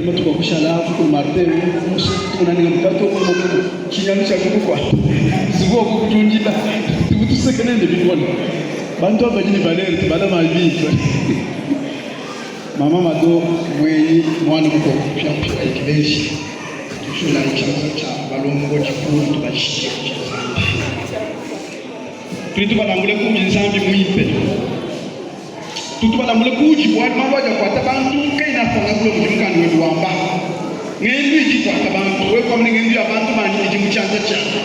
Matuku akushala mukulu Martin musukunani mutatu mukulu tshinyanu tshia kukukuata nzubu wa kukutundila tuvua tuseka nende bikole bantu aba badi ne valere tubalama bimpe mama mado muenyi muana mukoko mupiamupia wa ekelezia tusulayi tshianza tshia balombodi kulu tubashiye tshia Nzambi tudi tubalambule kudi Nzambi muimpe Tutu balambule kuudi bualu malu adi akuata bantu kaena apanga bule mudi mukanda webe wamba. Ngendu idi ikuata bantu, wewe kuamba ne, Ngendu ya bantu banyi idi mu tshianza tshianyi.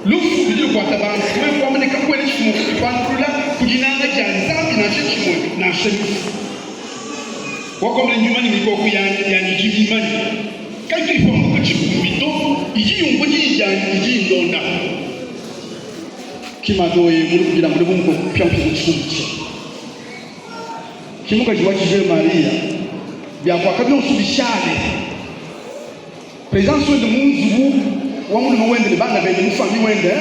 Lufu ludi lukuata bantu, wewe kuamba ne, Kakuena tshidi mua kutupandulula ku dinanga dia Nzambi nansha tshimue, nansha lufu. Wakuamba ne, Ndi mumanye mikoko yanyi, yanyi idi mimanye. Kayitu ipambuka tshikumbi to, idi yumvua diyi dianyi, idi indonda. Ki madoye muli kudilambula bu mukoko mupiamupia mu tshikumbi tshiebe. Ki mukaji wa tshijila Mariya, bia kuaka bionso bishale. Presence wende mu nzubu wa mulume wende ne bana bende mu famille wende,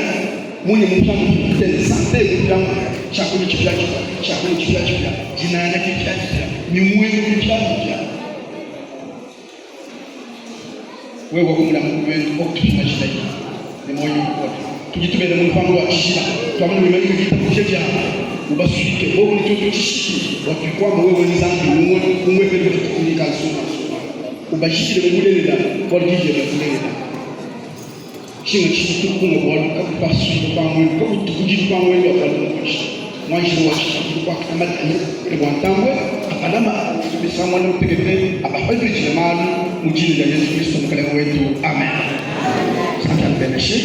munya mupiamupia mutele, sante mupiamupia, tshiakudia tshipiatshipia, tshiakunua tshipiatshipia, dinanga dipiadipia, mimuenu mipiamipia. Wewe wakumuna mu luendu bua kutupingajila yi ne muoyo mukole. Tudi tubela mu lupangu lua tshijila, tuamba ne wimanyike ditabuja diabu, ubasuike bobu ne tuetu tshishiki bua tuikuame wewe Nzambi umue umuepele udi utukunyika nsungansunga. Ubajikile mu bulelela, bualu diyi diebe mbulelela. Tshinga tshintu kunga bualu kakupasuika pa muendu, kakutukudi pa muendu wa bualu mukaji. Muanjelo wa tshifukilu kuakama Danyele bukole bua ntambue, abalama misangu muanda mutekete, abapepejile malu mu dina dia Yezu Kristo Mukalenge wetu. Amen. Nzambi anubeneshe.